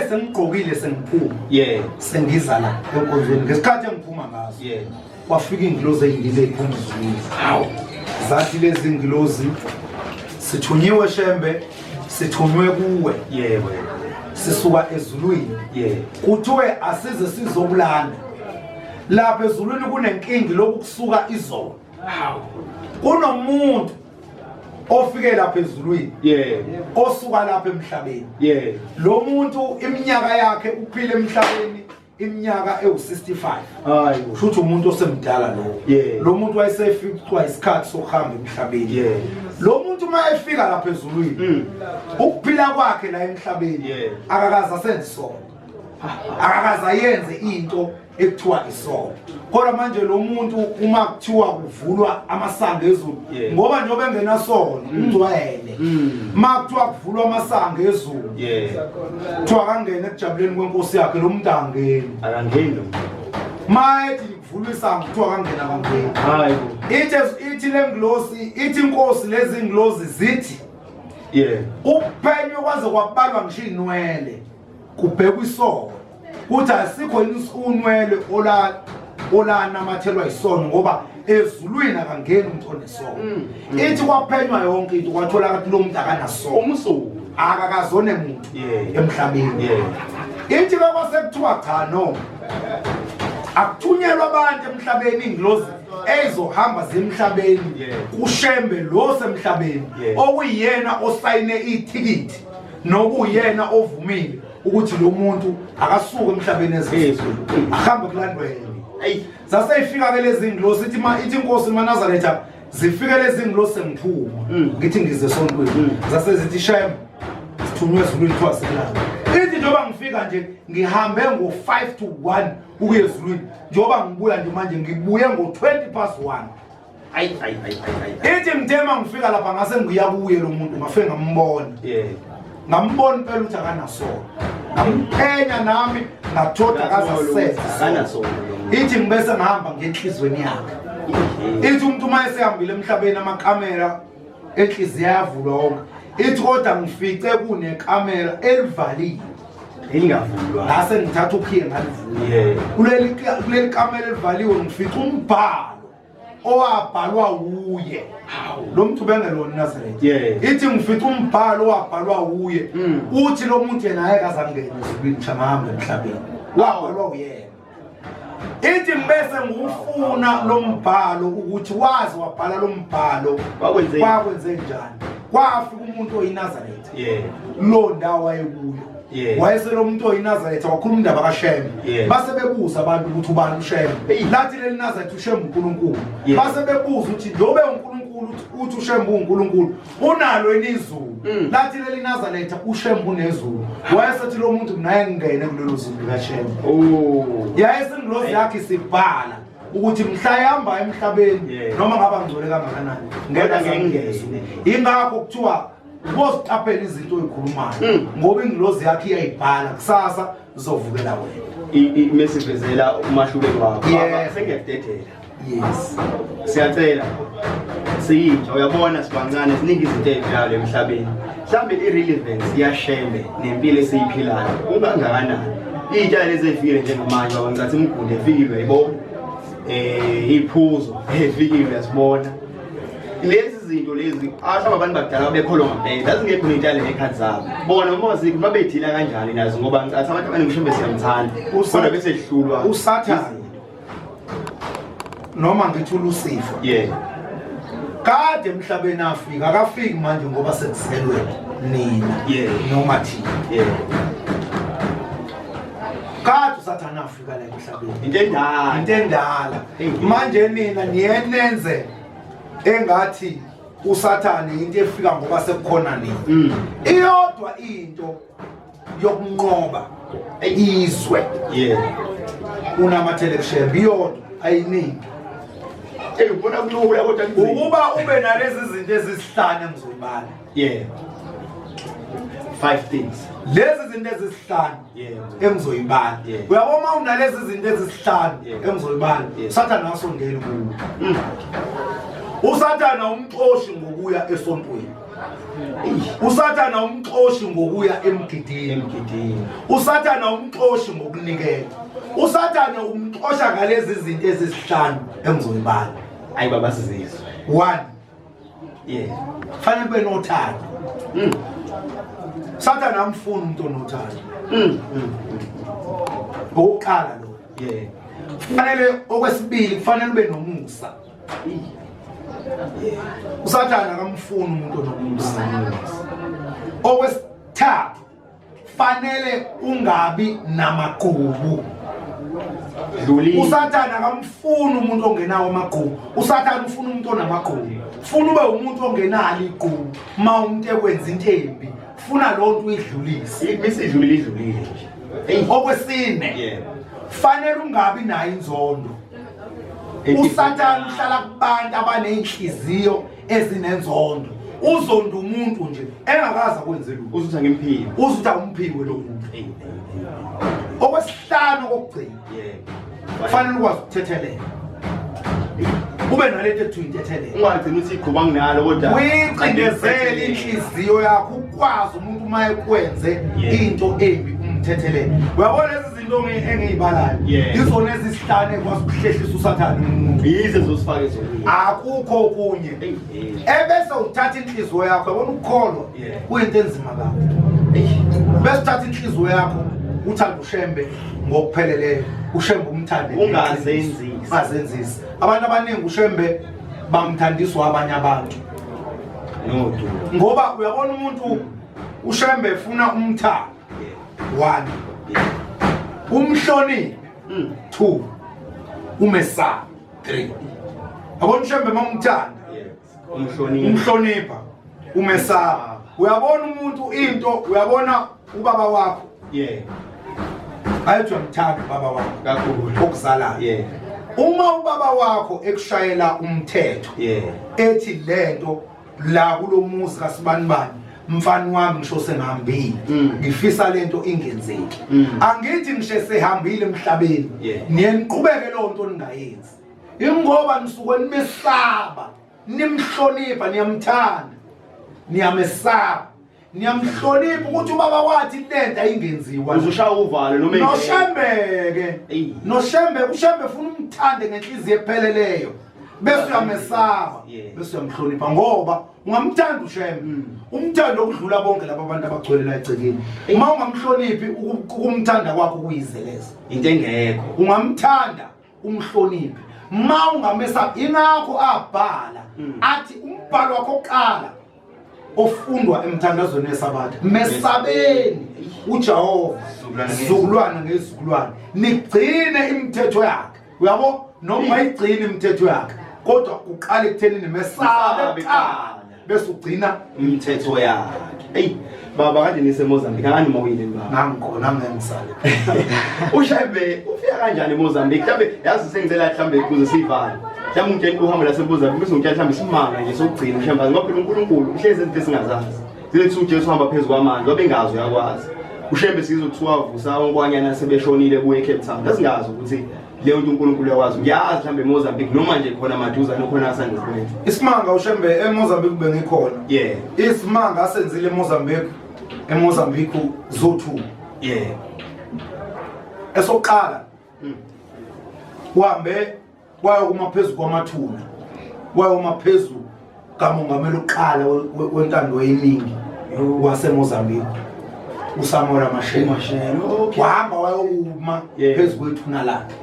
Ngithe sengigqokile sengiphuma. Sengiza la enkonzweni ngesikhathi engiphuma ngaso. Kwafika ingilozi ezimbili eziphuma ezulwini. Hawu. Zathi lezi ngilozi sithunyiwe Shembe, sithunywe kuwe. Sisuka ezulwini. Kuthiwe asize sizokulanda. Lapha ezulwini kunenkingi lokhu kusuka izolo. Hawu. Kunomuntu ofike lapha ezulwini. Osuka lapha emhlabeni. Lo muntu iminyaka yakhe uphile emhlabeni iminyaka ewu-65. Hayi. Kusho ukuthi umuntu osemdala lo. Lo muntu wayeseficwa isikhathi sokuhamba emhlabeni. Lo muntu uma efika lapha ezulwini, ukuphila kwakhe la emhlabeni akakaze asenze isono. Akakaze ayenze into ekuthiwa isono. Kodwa manje lo muntu uma kuthiwa kuvulwa amasango ezulu, ngoba njengoba engenasono, ungcwele. Uma kuthiwa kuvulwa amasango ezulu, kuthiwa akangene ekujabuleni kwenkosi yakhe, lo muntu akangeni. Akangeni lo muntu. Ma ethi kuvulwa isango kuthiwa akangene, akangeni. Hayi bo. Ithi le ngilosi, ithi inkosi, lezi ngilozi zithi uphenyo kwaze kwabalwa ngisho inwele, kubhekwa isono. Kuthi asikho unwele olanamathelwa isono, ngoba ezulwini akangeni umuntu onesono. Ithi kwaphenywa yonke into, kwatholakala ukuthi lo muntu akanasono. Umsuku. Akakazone muntu emhlabeni. Ithi ke kwase kuthiwa cha, no, akuthunyelwa abantu emhlabeni, ingilozi ezohamba zemhlabeni kuShembe lo semhlabeni, okuyiyena osayine ithikithi nokuyena ovumile ukuthi lo muntu akasuke emhlabeni ezezulu, ahambe kulandwa yena. Zaseyifika ke lezi ngilosi, ithi ma ithi inkosi maNazaretha, zifike lezi ngilosi sengiphuma, ngithi ngize esontweni. Zase zithi Shembe sithunywe ezulwini, kuthiwa sikulanda. Ithi njengoba ngifika nje ngihambe ngo-5 to 1 ukuya ezulwini, njengoba ngibuya nje manje ngibuye ngo-20 past 1. Ayi, ayi, ayi, ayi, ayi. Ithi ngithe uma ngifika lapha ngase ngiya kuye lo muntu, ngafike ngambona. Ngambona impela ukuthi akanasono. Ngamphenya nami ngathoda akazasenza. Akanasono lo muntu. Ithi ngibese ngihamba ngenhlizweni yakhe. Ithi umuntu uma esehambile emhlabeni amakamera enhliziyo ayavulwa wonke. Ithi kodwa ngifice kunekamera elivaliwe. Elingavulwa. Ngase ngithatha ukhiye ngalivula. Kuleli kamera elivaliwe ngifice umbhalo owabhalwa wuye. Lo muntu bengelona iNazaretha. Ithi ngifica umbhalo owabhalwa wuye. Uthi lo muntu yena ayeke azangena ezulwini, ngisho emhlabeni. Wabhalwa uyena. Ithi ngibese ngiwufuna lo mbhalo ukuthi wazi wabhala lo mbhalo kwakwenze njani. Kwafika umuntu oyiNazaretha. Lo ndawo wayekuyo. Wayeselo umuntu oyiNazaretha wakhuluma indaba kaShembe. Base bebuza abantu ukuthi ubani uShembe. Lathi leli Nazaretha uShembe uNkulunkulu. Base bebuza ukuthi njengoba uNkulunkulu uthi uShembe uNkulunkulu, unalo yini izulu? Lathi leli Nazaretha uShembe unezulu. Wayesethi lo muntu mina ngingene kulelo zulu likaShembe. Yayesingilozi yakhe isibhala ukuthi mhla ihamba emhlabeni noma ngaba ngcole kangakanani ngeke ngingene. Ingakho kuthiwa uboziqaphela izinto oyikhulumayo, ngoba ingilozi yakhe iyayibhala, kusasa zovukela wena. Mesivezela umahluleli wakho. Baba, sengiyakudedela. Siyacela siyintsha, uyabona sibancane, ziningi izinto ey'dlalo emhlabeni. Mhlawumbe i-relevance yaShembe nempilo esiyiphilayo kungangakanani? Iy'ntsha lezi ey'fikile njengamanje, baba, ngicathi imigudu efikile uyayibona, iy'phuzo ey'fikile uyazibona. Lezi zinto lezi mhlawumbe abantu bakudala bekholwa ngempela, zazingekho ney'tshalo ngey'khathi zabo. Bona uma zikho babey'dila kanjani nazo, ngoba ngicathi abantu abaningi uShembe siyamthanda, kodwa bese sihlulwa uSathane noma ngithi uLucifer. Kade emhlabeni afika, akafiki manje ngoba sekuzelwe nina noma thina. Kade uSathane afika la emhlabeni. Into endala. Into endala. Manje nina niyenenze engathi uSathane into efika ngoba sekukhona nina. Iyodwa into yokunqoba izwe. Unamathele kuShembe, iyodwa, ayiningi. Ey, ubona kulula kodwa kunzima. Ukuba ube nalezi zinto ezisihlanu engizobala. 5 things. Lezi zinto ezisihlanu engizoyibala. Uyabona uma unalezi zinto ezisihlanu engizoyibala, uSathane akasondeli kuwe. USathane umxoshi ngokuya esontweni. Usathana umxoshi ngokuya emgidini. Emgidini. Usathana umxoshi ngokunikela. Usathane umxosha ngalezi zinto ezisihlanu engizoyibala. Ayi baba sizizwe. 1. Yeah. Fanele kube nothando. Sathane amfuni umuntu onothando. Okokuqala lo. Yeah. Kufanele okwesibili kufanele ube nomusa. Usathane akamfuni umuntu onomusa. Okwesithathu fanele ungabi namagqubu. Dlulile. Usathane akamfuni umuntu ongenawo amagqubu. Usathane ufuna umuntu onamagqubu. Funa ube umuntu ongenalo igqubu. Ma umuntu ekwenza into embi, funa loo nto uyidlulise. Misidlulile idlulile nje. Eyi. Okwesine, fanele ungabi nayo inzondo. Usathane uhlala kubantu abaney'nhliziyo ezinenzondo. Uzonda umuntu nje engakaze akwenze lutho. Uzuthi angimphile. Uzuthi awumphiwe lo muntu. Okwesihlanu okugcina. Kufanele ukwazi ukuthethelela. Ube nalento ekuthiwa intethelelo. Ungagcini uthi igquba nginalo kodwa. Uyicindezele inhliziyo yakho ukwazi umuntu uma ekwenze into embi umthethelele. Uyabona lezi zinto engiyibalayo. Izona ezisihlanu ekwazi ukuhlehlisa uSathane umuntu. Yize zosifaka ezulwini. Akukho okunye. Ebese uthatha inhliziyo yakho, yabona ukukholwa kuyinto enzima kabi. Bese uthatha inhliziyo yakho uthande uShembe ngokupheleleyo. uShembe umthande ungazenzisi. Ungazenzisi. Abantu abaningi uShembe bamthandiswa abanye abantu. Nodu. Ngoba uyabona umuntu uShembe efuna umthando. 1. Umhloniphe. 2. Umesaba. 3. Yabona uShembe mawumthanda. Umhlonipha. Umhlonipha. Umesaba. Uyabona umuntu into, uyabona ubaba wakho. Ayithi uyamthanda ubaba wakho kakhulu. Okuzalayo. Uma ubaba wakho ekushayela umthetho. Ethi lento la kulomuzi kaSibanibani mfana wami ngisho sengihambile ngifisa lento ingenzeki. Angithi ngisho sehambile emhlabeni niye niqhubeke leyo nto ningayenzi. Ingoba nisuke nimesaba, nimhlonipha, niyamthanda, niyamesaba, niyamhlonipha ukuthi ubaba wathi lento ayingenziwa. Uzoshaya uvalo noma engeke. Noshembeke. Noshembe, uShembe ufuna umthande ngenhliziyo epheleleyo. Bese uyamesaba, bese uyamhlonipha ngoba ungamthanda uShembe. Umthanda okudlula bonke laba bantu abagcwele la egcekeni. Uma ungamhloniphi ukumthanda kwakho kuyizeleza. Into engekho. Ungamthanda umhloniphe. Ma ungamesaba, ingakho abhala athi umbhalo wakho oqala ofundwa emthandazweni weSabatha, mesabeni uJehova sizukulwana ngezizukulwane, nigcine imithetho yakhe. Uyabo, noma ungayigcini imithetho yakhe, kodwa uqale ekutheni nimesabe kuqala bese ugcina imithetho yakhe. Hey baba, kade nise Mozambique, akani mawile baba. Ngangikhona ngengisale. uShembe ufika kanjani eMozambique? Mhlambe yazi sengicela mhlambe kuze sivale. Mhlambe ungitshela uhambo laseMozambique bese ungitshela mhlambe isimanga nje sokugcina uShembe ngoba phela uNkulunkulu uhlezi izinto esingazazi. Sithi uJesu uhamba phezu kwamanzi, wabengazi uyakwazi. uShembe sizwe kuthiwa wavusa onkwanyana sebeshonile kuye eCape Town. Asingazi ukuthi leyo nto uNkulunkulu uyakwazi. Ngiyazi mhlambe eMozambique noma nje khona maduzane khona asandukwenza. Isimanga uShembe eMozambique bengikhona. Isimanga asenzile eMozambique, eMozambique zothu. Esoqala. Uhambe wayokuma phezu kwamathuna. Wayoma phezu kamongameli oqala wentando yeningi waseMozambique. uSamora Machel. Machel, okay. Wahamba wayokuma phezu kwethuna lakhe.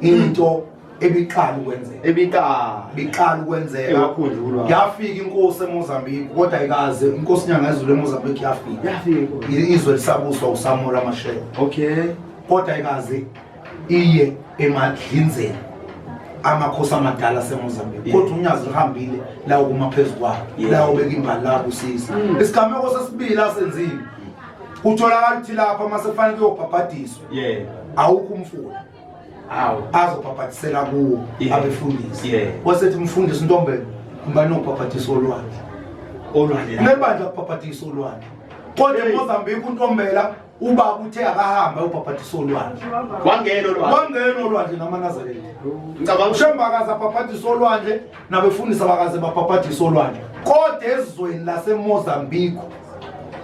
Into ebiqala ukwenzeka. Ebiqala. Biqala ukwenzeka. Ewakhunjulwa. Yafika inkosi eMozambique kodwa ayikaze inkosi Nyangezulu eMozambique yafika. Yafika inkosi. Izwe lisabuswa uSamora Machel. Kodwa ayikaze iye emadlinzeni amakhosi amadala aseMozambique. Kodwa unyazi luhambile la ukuma phezu kwakhe. La ubeka imbali la kusisa. Isigameko sesibili asenzile. Utholakala ukuthi lapha mase kufanele kuyobhabhadiswa. Awukho umfula. Azobhabhadisela kuwo abefundisi. Wasethi umfundisi Ntombela ngibani obhabhadisa olwandle. Olwandle. Nebandla kubhabhadisa olwandle. Kodwa eMozambique uNtombela Ubaba uthe akahambe ayobhabhadisa olwandle. Wangena olwandle. Wangena olwandle namaNazaretha. Ngicabanga uShembe akaze abhabhadise olwandle nabefundisi abakaze babhabhadise olwandle. Kodwa ezweni laseMozambique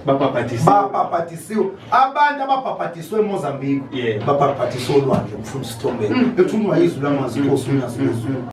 babhabhadisiwe. Babhabhadisiwe. Abantu ababhabhadiswe eMozambique babhabhadiswe olwandle mfundisi Thombeni. Ethunywa izwi lamazwi inkosi uNyazi lwezulu.